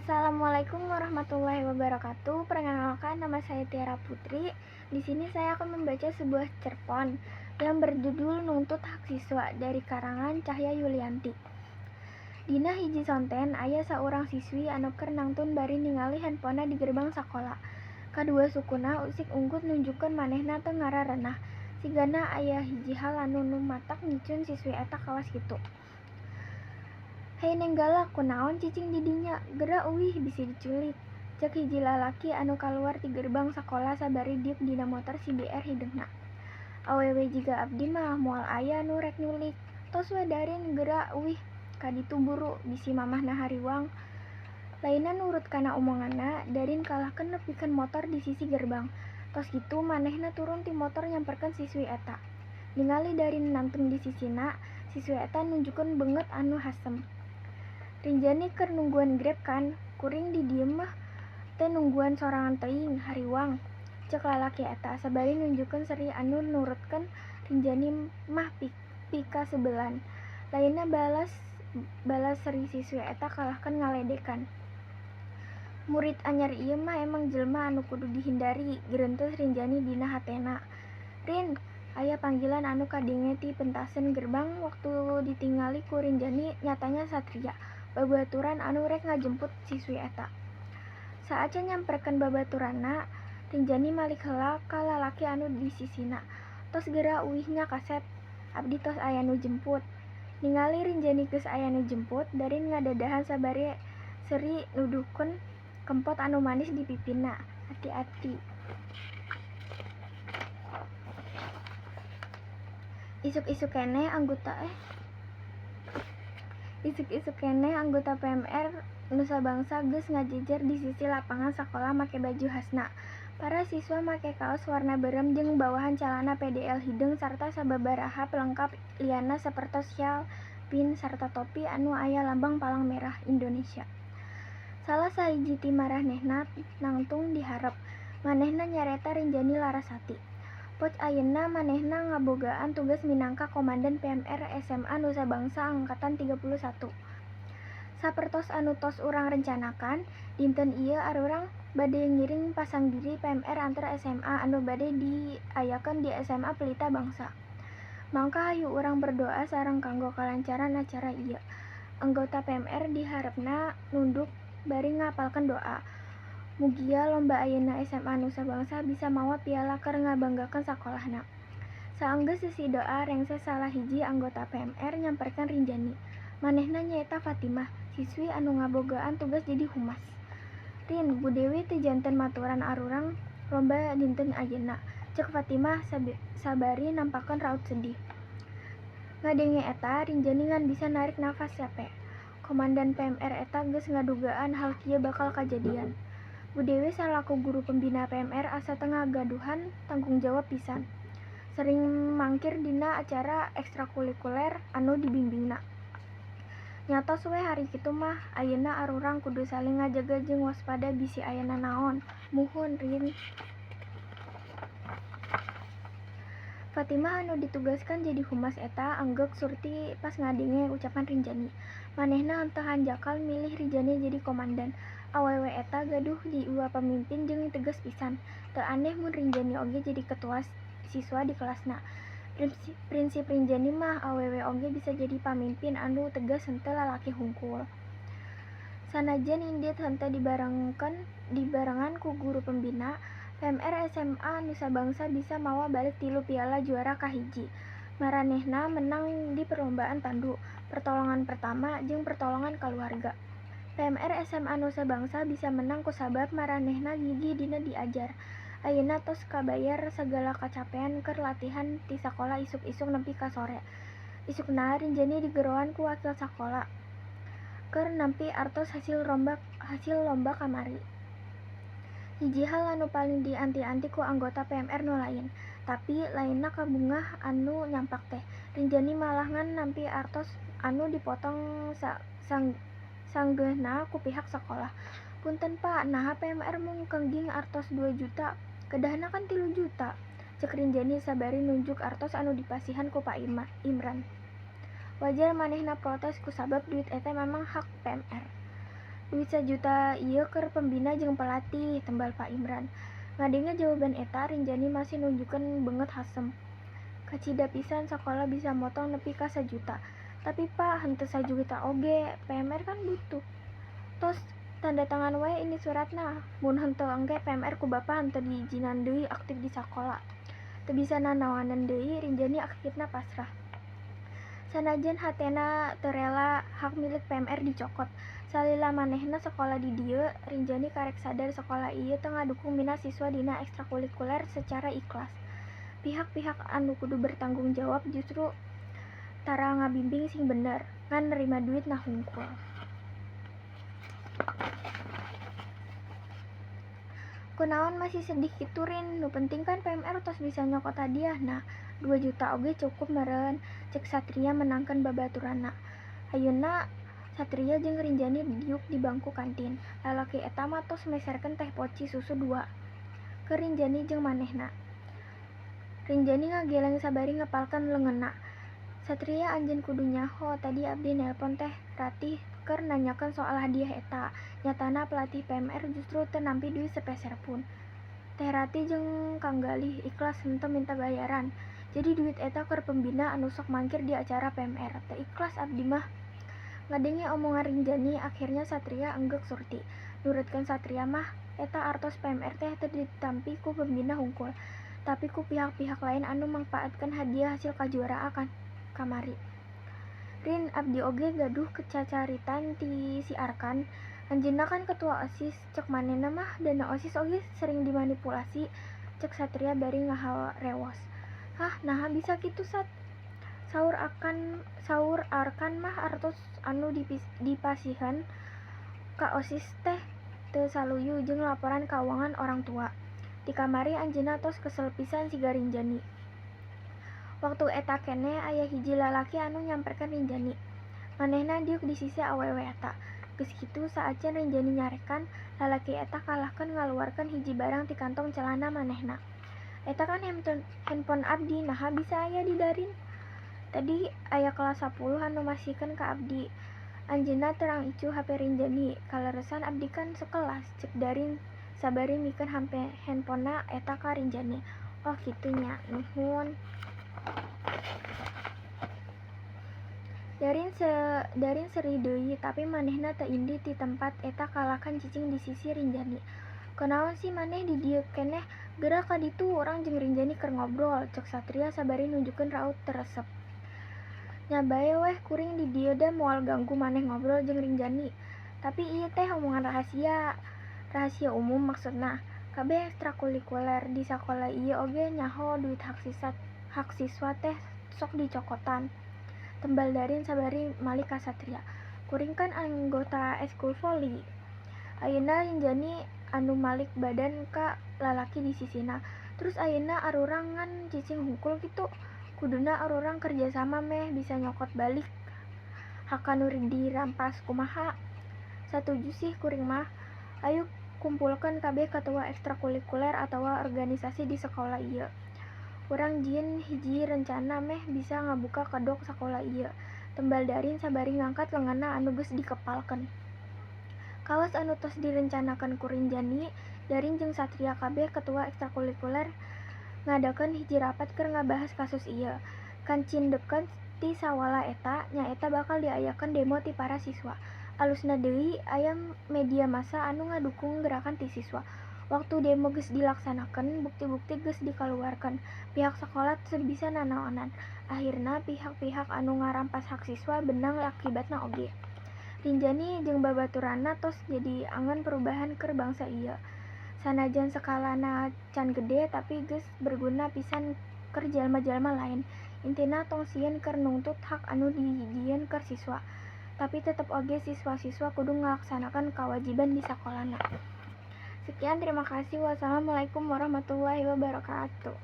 Assalamualaikum warahmatullahi wabarakatuh. Perkenalkan, nama saya Tiara Putri. Di sini saya akan membaca sebuah cerpon yang berjudul Nuntut Hak Siswa dari karangan Cahya Yulianti. Dina hiji sonten aya saurang siswi anu keur nangtun bari ningali handphonena di gerbang sakola. Kadua sukuna usik unggut nunjukkeun manehna teu ngararenah. Sigana aya hiji hal anu nu matak ngicun siswi eta kawas kitu. "Hei Neng galak, kunaon cicing di dinya? Gera uih bisi diculik," cek hiji lalaki anu kaluar ti gerbang sakola sabari diuk dina motor CBR hideungna. "Awewe jiga abdi mah moal aya nu rek nyulik. Tos we Darin, gera uih ka ditu buru, bisi mamahna hariwang." Lainna nurut kana omonganna, Darin kalahkeun nepikeun motor di sisi gerbang. Tos kitu manehna turun ti motor nyamperkeun siswi eta. Ningali Darin nangtung di sisina, siswi eta nunjukkeun beungeut anu hasem. "Rinjani keur nungguan Grab kan? Kuring di dieu mah teu nungguan sorangan teuing, hariwang," cek lalaki eta sabari nunjukkeun seuri anu nurutkeun Rinjani mah pikasebelan. Lainna balas seuri siswi eta kalahkeun ngaledekan. "Murid anyar ieu mah emang jelema anu kudu dihindari," geurenteuh Rinjani dina hatena. "Rin!" Aya panggilan anu kadenge ti pentasen gerbang. Waktu ditingali ku Rinjani nyatana Satria, babaturan anu rek ngajemput siswi eta. Saacan nyamperkeun babaturanna, Rinjani malik heula ka lalaki anu di sisina. "Tos geura uih nya kasep, abdi tos aya nu jemput." Ningali Rinjani geus aya nu jemput, Darin ngadadahan sabari seuri nuduhkeun kempot anu manis di pipina. "Ati-ati." Isuk-isuk keneh anggota PMR Nusa Bangsa geus ngajejer di sisi lapangan sakola make baju khasna. Para siswa make kaos warna beureum jeung bawahan calana PDL hideung sarta sababaraha pelengkap lianna sapertos syal, pin, sarta topi anu aya lambang Palang Merah Indonesia. Salah sahiji ti maranehna nangtung di hareup, manehna nyareta Rinjani Larasati. Poc ayeuna manehna ngabogaan tugas minangka Komandan PMR SMA Nusa Bangsa Angkatan 31. "Sapertos anu tos urang rencanakan, dinten ieu arurang bade ngiring pasanggiri PMR antar SMA anu bade diayakeun di SMA Pelita Bangsa. Mangka hayu urang berdoa sareng kanggo kalancaran acara ieu." Anggota PMR di hareupna nunduk bari ngapalkeun doa. Mugia lomba ayeuna SMA Nusa Bangsa bisa mawa piala keur ngabanggakeun sakolahna. Saenggeus sesi doa rengse salah hiji anggota PMR nyamperkeun Rinjani. Manehna nyaeta Fatimah, siswi anu ngabogaan tugas jadi humas. "Rin, Bu Dewi teu janten maturan arurang lomba dinten ayeuna," cek Fatimah sabari nampakeun raut sedih. Ngadenge eta, Rinjani ngan bisa narik nafas cape. Komandan PMR eta geus ngadugaan hal kieu bakal kajadian. Bu Dewi salaku guru pembina PMR asa teu ngagaduhan tanggung jawab pisan. Sering mangkir dina acara ekstrakurikuler anu dibimbingna. "Nya tos we hari kitu mah, ayeuna arurang kudu saling ngajaga jeung waspada bisi aya nanaon. Muhun, Rin." Fatimah anu ditugaskan jadi humas eta anggeuk surti pas ngadenge ucapan Rinjani. Manehna henteu hanjakal milih Rinjani jadi komandan. Awewe eta gaduh jiwa pamimpin jeung tegas pisan. Teu aneh mun Rinjani oge jadi ketua siswa di kelasna. Prinsip Rinjani mah awewe oge bisa jadi pamimpin anu tegas henteu lalaki hungkul. Sanajan indit henteu dibarengan ku guru pembina, PMR SMA Nusa Bangsa bisa mawa balik 3 piala juara kahiji. Maranehna menang di perlombaan tandu, pertolongan pertama, jeung pertolongan kaluarga. PMR SMA Nusa Bangsa bisa menang kusabab maranehna gigih dina diajar. Ayeuna tos kabayar sagala kacapean keur latihan ti sakola isuk-isuk nepi ka sore. Isukna Rinjani digeroan ku wakil sakola keur nampi artos hasil lomba kamari. Hiji hal anu paling dianti-anti ku anggota PMR nu lain, tapi lainna kabungah anu nyampak teh. Rinjani malah ngan nampi artos anu dipotong sanggeuna ku pihak sekolah. "Punten Pak, naha PMR mung kengging artos 2 juta, kedahna kan 3 juta," cek Rinjani sabari nunjuk artos anu dipasihan ku Pak Imran. Wajar manehna protes kusabab duit eta memang hak PMR. Duit sajuta ieu keur pembina jeung pelatih, tembal Pak Imran. Ngadenge jawaban eta, Rinjani masih nunjukkeun beungeut hasem. Kacida pisan sakola bisa motong nepi ka sajuta. Tapi Pak, henteu sajuta oge, PMR kan butuh. Tos tanda tangan wae ini suratna, mun henteu engke PMR ku Bapa henteu diijinan deui aktif di sakola. Teu bisa nanaonan deui, Rinjani akhirna pasrah. Sanajan hatena teu rela hak milik PMR dicokot. Salila manehna sakola di dieu, Rinjani karek sadar sakola ieu teu ngadukung minat siswa dina ekstrakurikuler secara ikhlas. Pihak-pihak anu kudu bertanggung jawab justru tara ngabimbing sing bener, ngan nerima duitna hungkul. Kunaon masih sedih kitu Rin, nu penting kan PMR tos bisa nyokot hadiahna, 2 juta oge cukup meureun, cek Satria menangkeun babaturanna. Ayeuna Satria jeung Rinjani diuk di bangku kantin. Lalaki eta mah tos meserkeun teh poci susu 2 keur Rinjani jeung manehna. Rinjani ngageleng sabari ngepalkeun leungeunna. Satria anjeun kudu nyaho, tadi abdi nelpon Teh Ratih keur nanyakeun soal hadiah eta. Nyatana pelatih PMR justru teu nampi duit sapeser pun. Teh Ratih jeung Kang Galih ikhlas henteu minta bayaran. Jadi duit eta keur pembina anu sok mangkir di acara PMR. Teu ikhlas abdi mah. Ngadenge omongan Rinjani, akhirnya Satria enggeuk surti. Nurutkeun Satria mah, eta artos PMR teh teu ditampi ku pembina hungkul, tapi ku pihak-pihak lain anu mangpaatkeun hadiah hasil kajuaraan kamari. Rin, abdi oge gaduh cacaritan ti si Arkan. Anjeunna kan ketua OSIS, cek manehna mah dana OSIS oge sering dimanipulasi, cek Satria bari ngaharewos. Hah, naha bisa kitu Sat? Saur Arkan mah artos anu dipasihan ka OSIS teh teu saluyu jeung laporan kauangan orang tua. Di kamari anjeunna tos kesel pisan siga Rinjani. Waktu eta keneh aya hiji lalaki anu nyamperkeun Rinjani. Manehna diuk di sisi awewe eta. Geus kitu saacan Rinjani nyarekan, lalaki eta kalahkeun ngaluarkeun hiji barang ti kantong celana manehna. Eta kan handphone abdi, naha bisa aya di Darin? Tadi aya kelas 10 anu masihkeun ka abdi. Anjeunna terang icu HP Rinjani, kaleresan abdi kan sekelas, cek Darin sabari mikeun handphonena eta ka Rinjani. Oh kitu nya, nuhun. Darin seri deui, tapi manehna teu indi ti tempat eta kalahkan cicing di sisi Rinjani. Kunaon sih maneh di dieu keneh, geura ka ditu urang jeung Rinjani keur ngobrol, cek Satria sabari nunjukkeun raut teu resep. Nya bae weh kuring di dieu da moal ganggu maneh ngobrol jeung Rinjani. Tapi ieu teh omongan rahasia, rahasia umum maksudna. Kabeh ekstrakurikuler di sakola ieu oge nyaho duit hak siswa teh sok dicokotan. Tembal Darin sabari malik ka Satria. Kuring kan anggota eskul voli. Ayeuna Rinjani anu malik badan ka lalaki di sisina. Terus ayeuna arurang ngan cicing hungkul kitu. Kuduna arurang kerjasama meh bisa nyokot balik hak anu dirampas kumaha. Satuju sih kuring mah. Ayo kumpulkeun kabeh ketua ekstrakurikuler atawa organisasi di sekolah ieu. Urang jieun hiji rencana meh bisa ngabuka kedok sakola ieu. Tembal Darin sabari ngangkat leungeunna anu geus dikepalkeun. Kawas anu tos direncanakeun ku Rinjani, Darin jeung Satria kabeh ketua ekstrakurikuler ngadakeun hiji rapat keur ngabahas kasus ieu. Kacindekeun ti sawala eta, nyaeta bakal diayakeun demo ti para siswa. Alusna deui aya media massa anu ngadukung gerakan ti siswa. Waktu demo geus dilaksanakeun, bukti-bukti geus dikaluarkeun. Pihak sakola teu bisa nanaonan. Akhirna pihak-pihak anu ngarampas hak siswa benang akibatna oge. Rinjani jeung babaturanna tos jadi angan perubahan keur bangsa ieu. Sanajan skalana can gede tapi geus berguna pisan keur jalma-jalma lain. Intina tong sieun keur nungtut hak anu dijieun keur siswa. Tapi tetep oge siswa-siswa kudu ngalaksanakeun kawajiban di sakolana. Sekian, terima kasih. Wassalamualaikum warahmatullahi wabarakatuh.